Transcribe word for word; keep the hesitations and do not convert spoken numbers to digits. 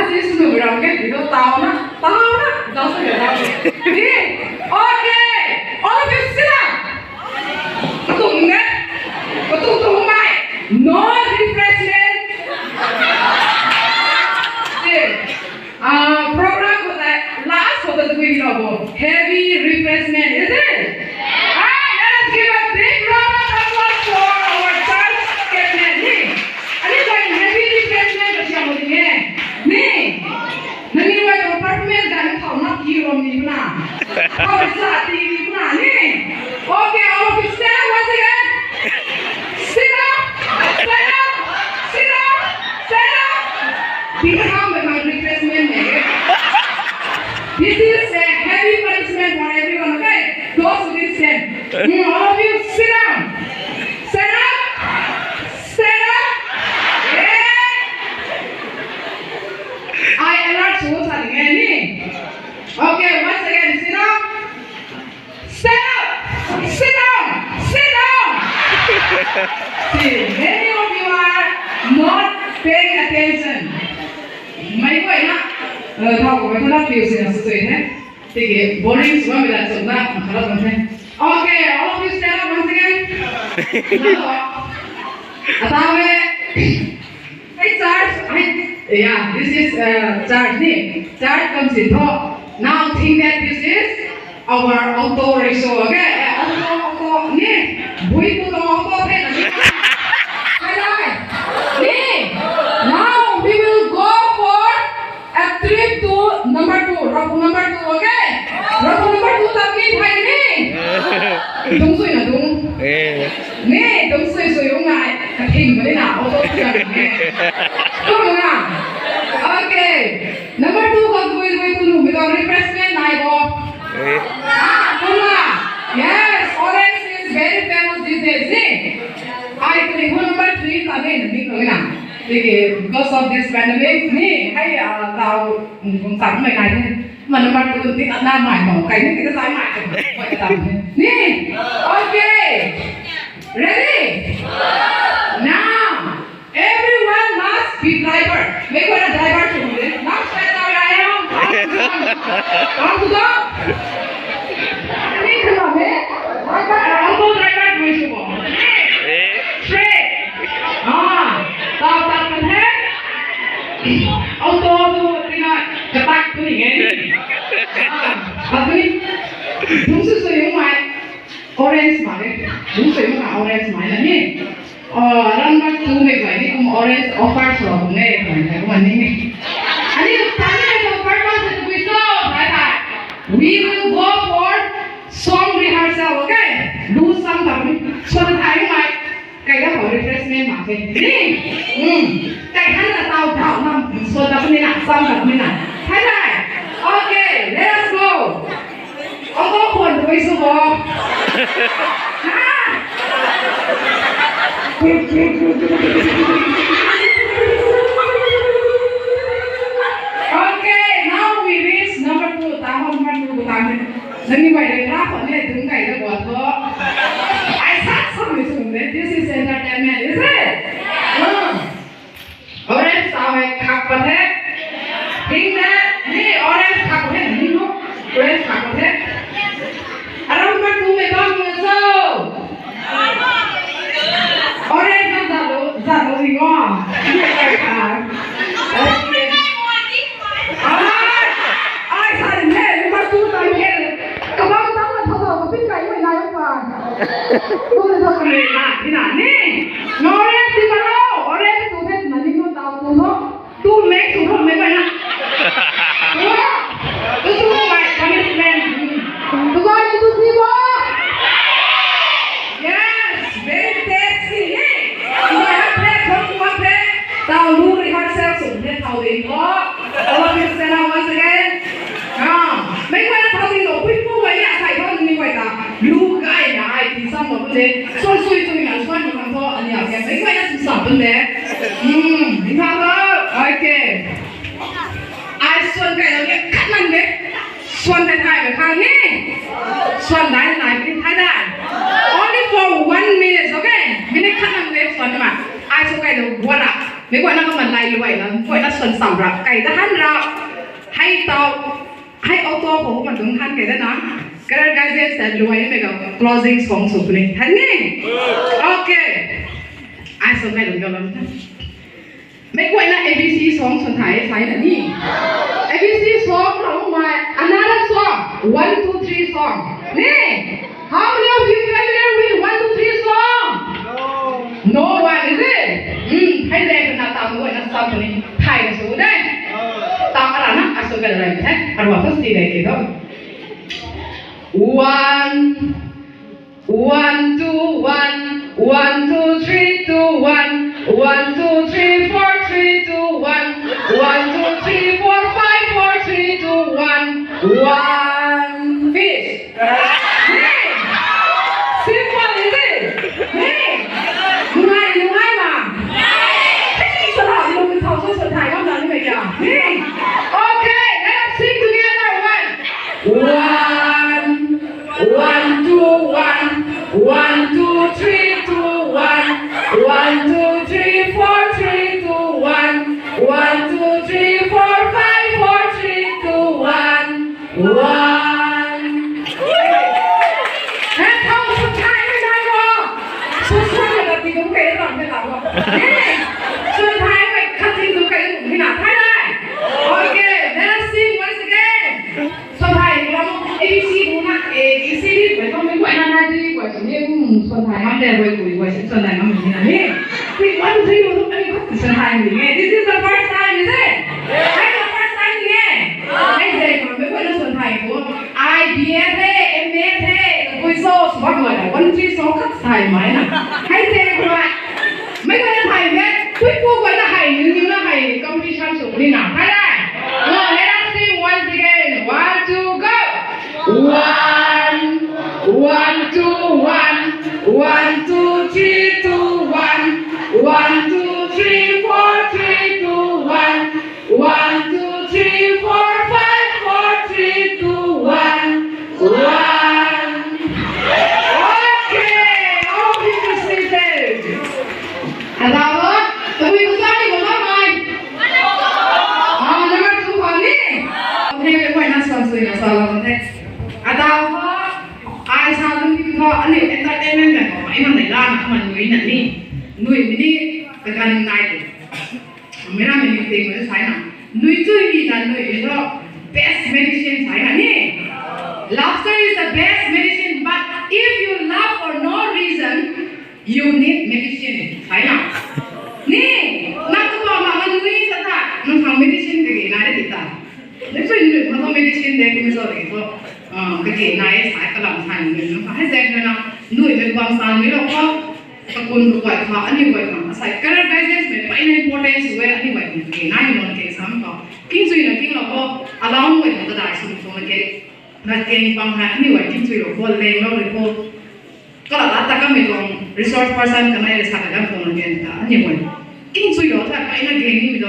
This nu ram ke, you know, tau na, tau na, tau na, tau na. Okay, all of you sit down. Katung ne, katung tung mai. No refreshment. Okay. Ah, program ko ta last ko ta tui na bo. Heavy refreshment, is it? Ah, let us give a big round of applause for our church captain. Ni, ani ko heavy refreshment ka siam ni e. Ni, nangniw e to performance ga ni thau na ki rom ni na. Thau sa ti ni na ni. Okay, all of you stand up once again. Sit up! Stand up! Sit up! Stand up! This is how my refreshment, eh? This is a heavy punishment for everyone, okay? Those who did stand. Mm, all of you, sit down. Stand up! Stand up! Yeah! I alert you, suddenly. Okay, once again, sit up. Stand up! Sit down! Sit down! See, many of you are not paying attention. Mei guay na, uh, thau ko thau na piu sina sui the. Tiki boring sua mi la suna, thau na the. Okay, all of you stand up once again. Now, atau e. Hey, church. Hey, yeah, this is, uh, church ni. Church kam si tho. Now think that this is our auto rickshaw, okay? Eh, auto, auto ni. Bui tu tang auto the na ni. Hai lai. Ni. Now we will go for a trip to number two. Rapu number two, okay? Rapu number two tam ni thai ni. Dung sui na dung. Eh. Ni, tum sui sui ung nai, kathing bani na, auto tu na ni. Tu na. Okay. Number two ko gui gui tu nu, because refreshment nai bo. Eh. Ah, tu na. Yes, orange is very famous these days, ni. Ai tu ni number three ta ni, ni ko na. Tiki, because of this pandemic, ni, hai, ah, tau, mm, kung tak mai nai ni. Mana number two ni na mai mo, kai ni kita sai mai. Ni, okay. Ready? Now, everyone must be driver. Mei guay na driver sw de. Now, straight away, I am. Come to the. Ni kena me. Driver, auto driver mei sw bo. Straight. Ah, tau tau kan hai. Auto tu tina katak tu ni nge. Ah, tapi dungc sw sw yung mai. Orange mai. Dungc sw yung mai orange mai na ni. Oh, round number two mei guay ni kum orange offer sw kum nge, kum nge, kum ni ni. Ani tani offer pa se tu so, bye bye. We will go for song rehearsal, okay? Do some, so that I might Kai da khou refreshment mak the. Ni? Hmm. Kai han na tau tau nam so da ni na, sam da ni na. Hai hai. Okay, let us go. Auto khwan tu sw bo. Ha? Okay, now we reach number two. Tau number two ta ni. Nangniw guay rui ra khou ni dungc kai da guat tho. Ai sat sam ni sung de, this is entertainment, is it? Hmm. Orange tau hei khak pat the. Pink de, ni orange khak the, ni nu. Orange khak pat the. Aram pat tu mei bam na so. Orange na zalo, zalo ni ngo. Ni kai khak. Okay. Ai, ai, sa rin the, number two tan the. Kabang tang na thau thau, kapin kai mei nai pa. Tu na thau kari na, tina ni. Orange ti maro, orange tu the, na ni nu tau tu tho. Tu mei tu tho mei pai na. Tu, tu tu mei punishment. Tu guay ni tu si bo. Yes, very tasty, hey. Tau lu rehearsal sw the thau ding tho. All of you stand up once again. Ah, mei guay na thau ding tho, pui pu guay ni asai tho ni guay ta. Lu kai na ai ti sam lo de. Sui sui sui na swan ni tho ani a ke. Mei guay na sum sam de. Hmm, ni tho. Okay. Ai swan kai lo ke khat nan de. Swan thai thai khang ni. Swan dai nai ni thai dai. Only for one minute, okay? Minute khat nang le swan ma. Ai swan kai lo guat a. Meic guayna kumna lai luaina, meic guayna suan cham ra, kai da han ra, hei tau, hei auto khou kumna dungc han kai da na, career guidance ta luaimei ka closing song sw puni. Than ni? Okay. Ai sw kai dungc ka lam tha. Meic guayna A B C song sw thay, sai na ni? A B C song, how many? Another song. One, two, three song. Ni? How many of you familiar with one, two, three song? No one, is it? Hmm, hei de na tam guayna sam ni. Thay na sw de. Tam ara na, a sw ka lai the. Arua first di de ke do. One, one, two, one, one, two, three, two, one, one, two, three, four, three, two, one, one, two, three, four, five, four, three, two, one, one. Finish. Hey! Simple, is it? Hey! Nungai, nungai ma. Hey, sala, lu thau sw sw thay ngam na ni mei kya? Hey! Okay, let us sing together. One. One, one, two, one. One, two, three, two, one. One, two, three, four, three, two, one. One, two, three, four, five, four, three, two, one. One. Hey, how to time in a row? So sorry that we don't pay around the hour. Hey, so time I cutting to pay in a time. Okay, let us sing once again. Sw thay ram, A B C bu na, A B C D, bai thang mei guayna na di, guay sw ni, um, sw thay ngam de, guay kui, guay sw thay ngam ni na ni. Quick, one, two, three, bu tu, ani khou sw thay ni e. This is the first time, is it? Hey, the first time ni e. Hey, zei khou mei guayna sw thay bu. I B A the, M A the, guay sw, sw bam guay, one, two, three, sw khat thay mai na. Hey, zei khou. Mei guayna thay mei, kui pu guayna hei, niu niu na hei, competition sw ni na. Thay de. Now, let us sing once again. One, two, go. One, one, two, one. One, two, three, two, one. One, two, three, four, three, two, one. One, two, three, four, five, four, three, two, one. One. Okay, all people seated. Ata ho, tabui khou sa ni khou sa mai. Ah, number two khou ni. Okay, mei guayna suan sw na sa lou the. Ata ho, ai sa lum ki tho, aniu entertainment na khou, ai nam nei la na, man nui na ni. Nui mi ni, kagan nai de. Mei ram mei ni ting mei sa na. Nui chui mi na nui mi tho. Best medicine sa na ni. Laughter is the best medicine, but if you laugh for no reason, you need medicine. Sa na. Ni, na tu ba ma nui sa ta, nang thang medicine kage na de ta. Nui chui nui ma tho medicine de kum zo de tho. Ah, kage na e sa kalam sa ni nang thang. Hei zei na, nui mei bam sa nui lou khou. Kakun kaguay khou, aniu guay khang, asei career guidance mei peyna importance e, aniu guay khang kage nai ni lon kage sam khou. Kingchuina kinglou khou, allow guay khang kadai sw khou na ke, na keng pang hei, aniu guay kingchuilou khou, lenglou rui khou. Kala la ta kamei tuang resource person kanei rui sa ta kan khou na ke ta, aniu guay. Kingchuilou ta peyna kage ni mi tuang.